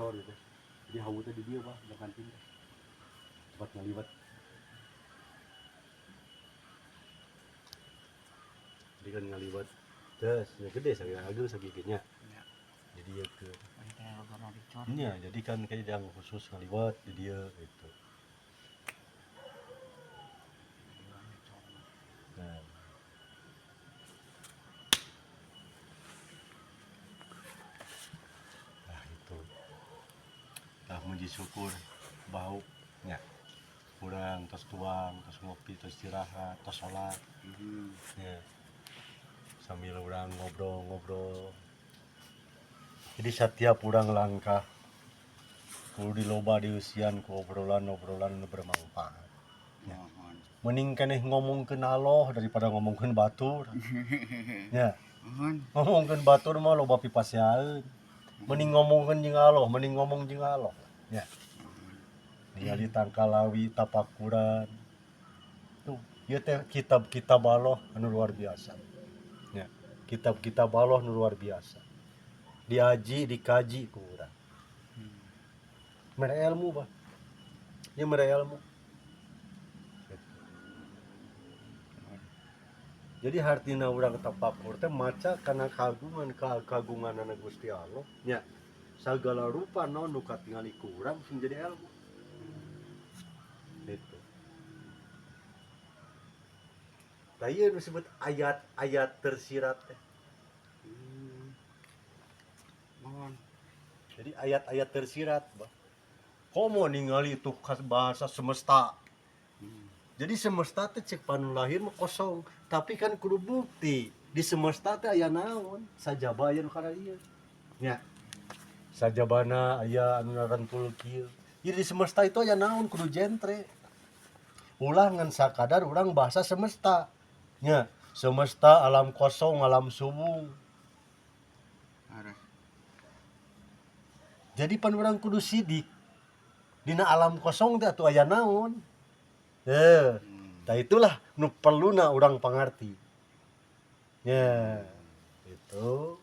Dicor gitu. Jadi hawu teh di dieu, Bah, di kantin teh. Tempat ngaliwet. Jadi kan ngaliwet. Terus ya gede sakieu ageng sakieu nya. Ya. Di dieu ke. Teh logona dicor. Nya, jadi kan kayak yang khusus ngaliwet di dieu gitu. Nah. Nah, itu. Tah, muji syukur bau nya. Kurang tos tuang, tos ngopi, tos istirahat, tos sholat. Ya. Sambil urang ngobrol-ngobrol. Jadi setiap urang langkah kudu diloba dieusian ku obrolan-obrolan nu bermanfaat. Ya. Muhun. Mending keneh ngomongkeun Allah daripada ngomongkeun batur. Ya, Muhun. Ngomongkeun batur mah loba pipaseaeun. Mending ngomongkeun jeung Allah, mending ngomong jeung Allah. Ya. Ningali tangkalawi tapakuran. Tuh, ieu teh kitab-kitab Allah anu luar biasa. Ya, kitab-kitab Allah anu luar biasa. Diaji, dikaji ku urang. Mere ilmu, Bah. Ieu mere ilmu. Gitu. Jadi hartina urang tapakur teh maca kana kagungan kagunganana Gusti Allah nya. Sagala rupa naon nu katingali ku urang sing jadi ilmu. Gitu. Tah, ieu nu disebut ayat-ayat tersirat teh. Muhun. Jadi ayat-ayat tersirat, Bah. Komo ningali itu khas bahasa semesta. Jadi semesta teh cek panu lahir mah kosong, tapi kan kudu bukti. Di semesta teh aya naon? Sajaba aya nu kana ieu. Nya. Sajabana aya anu narentul kieu. Jadi di semesta itu aya naon, kudu jentre. Ulah ngan sakadar urang bahasa semesta. Nya, semesta alam kosong, alam suwung. Harus. Jadi pan urang kudu sidik. Dina alam kosong teh atuh aya naon? Eh, tah itulah nu perluna urang pangarti. Ya, itu.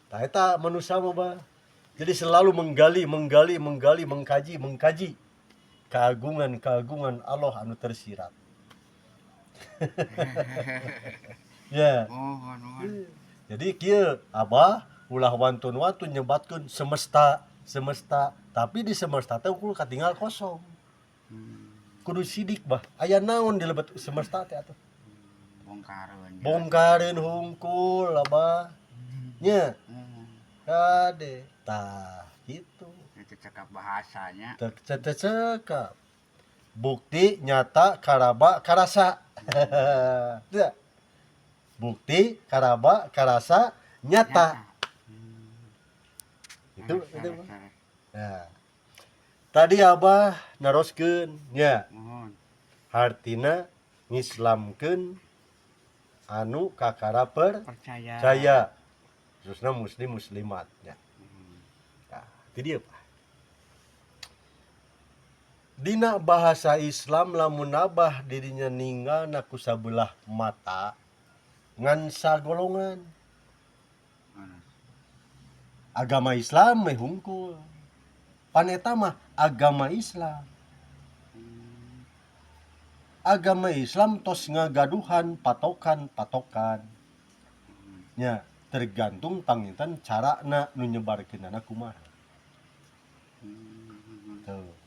Tah, eta manusia mah, Bah. Jadi selalu menggali, menggali, menggali, mengkaji, mengkaji keagungan-keagungan Allah anu tersirat. Ya. Muhun, muhun. Jadi kieu, Abah ulah wantun-wantun nyebatkeun semesta, semesta, tapi di semesta teh ukur katinggal kosong. Kudu sidik, Bah. Aya naon di lebet semesta teh atuh? Bongkareun. Bongkareun hungkul, Abah. Nya, kade. Tah, gitu. Itu cekap bahasanya. Teu cekap. Bukti nyata karaba karasa. Tidak. Bukti karaba karasa nyata. Itu Harus, itu. harus, Bah. Harus. Nah. Tadi Abah naroskeun nya, Muhun. Hartina ngislamkeun anu kakara Percaya. Percaya, khususnya muslim muslimat nya. Nah, itu dia, Pak. Dina bahasa Islam, lamun Abah dirinya ninggalna ku sabelah mata ngan sagolongan Harus. Agama Islam meh hungkul, pan eta mah agama Islam. Agama Islam tos ngagaduhan patokan-patokan nya, tergantung panginten carana nu nyebarkeunana kumaha. Tuh.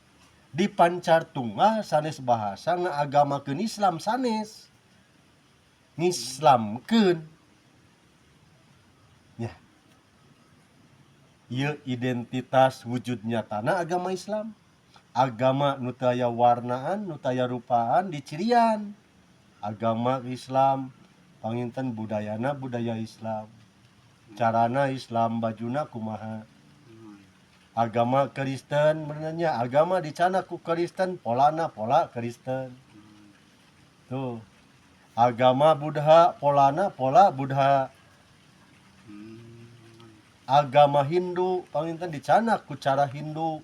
Di pancar tunggal sanes bahasa ngaagamakeun Islam, sanes ngislamkeun ya. Ieu identitas wujud nyatana agama Islam, agama nu teu aya warnaan, nu teu aya rupaan dicirian agama Islam. Panginten budayana budaya Islam, carana Islam, bajuna kumaha. Agama Kristen benernya agama dicandak ku Kristen, polana pola Kristen. Tuh, agama Buddha polana pola Buddha. Agama Hindu panginten dicandak ku cara Hindu,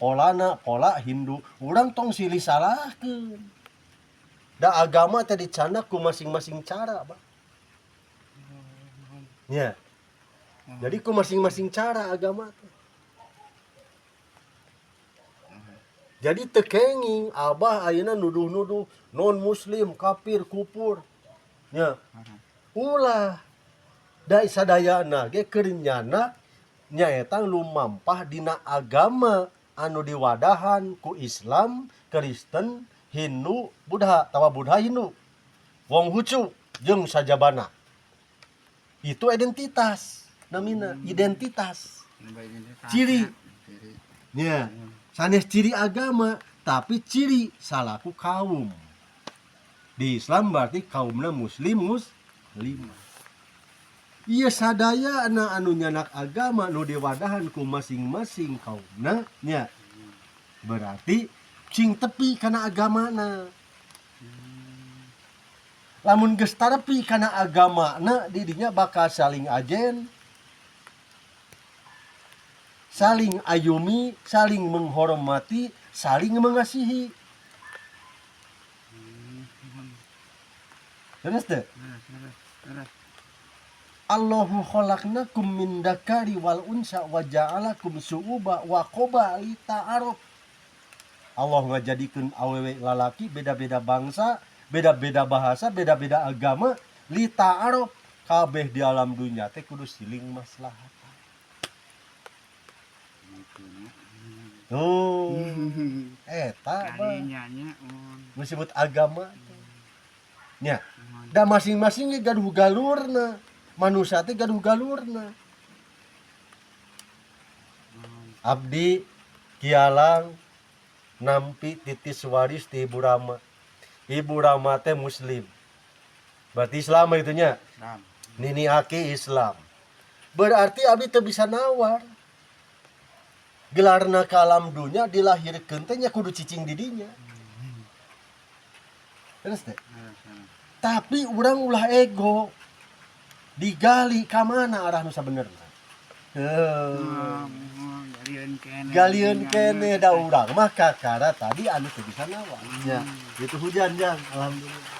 polana pola Hindu. Urang tong silih salahkeun, da agama teh dicandak ku masing-masing cara, Bah. Ya, jadi ku masing-masing cara agama teh. Jadi teu kenging Abah ayeuna nuduh-nuduh non muslim kafir kupur nya. Ulah, da sadayana ge keur nyana nyaeta lumampah dina agama anu diwadahan ku Islam, Kristen, Hindu, Buddha, tawa Buddha Hindu, Wong Hucu jeung sajabana. Itu identitas namina, identitas. Ciri. Ciri. Nya, sanes ciri agama, tapi ciri salaku kaum. Di Islam berarti kaumna muslim, muslim. Iya, sadaya anu nyanak agama nu diwadahan ku masing-masing kaumna nya. Berarti cing tepi kana agamana. Lamun geus tarepi kana agamana, didinya bakal saling ajen, saling ayumi, saling menghormati, saling mengasihi. Terus teh? Terus, terus, terus. Allahu khalaqnakum min dzakari wal unsa wa ja'alakum syu'uba wa qabaila lita'araf. Allah ngajadikeun awewe lalaki beda-beda bangsa, beda-beda bahasa, beda-beda agama, lita'araf, kabeh di alam dunia teh kudu siling maslahat. Gitu nya. Tuh, eta mah Kadinya nya, mun. disebut agama teh. Nya, da masing-masing ge gaduh galurna. Manusia teh gaduh galurna. Abdi Kialang nampi titis waris ti Ibu Rama. Ibu Rama teh muslim. Berarti Islam itu nya. Islam. Nini Aki Islam. Berarti abdi teu bisa nawar. Gelarna ka alam dunya dilahirkeun teh nya kudu cicing di dinya. Terus teh. Terus, terus. Tapi urang ulah ego. Digali ka mana arah nu sabenerna. Heuh. Galieun keneh. Galieun keneh, da urang mah kakara tadi anu teu bisa nawar. Ya, itu hujan jang, alhamdulillah.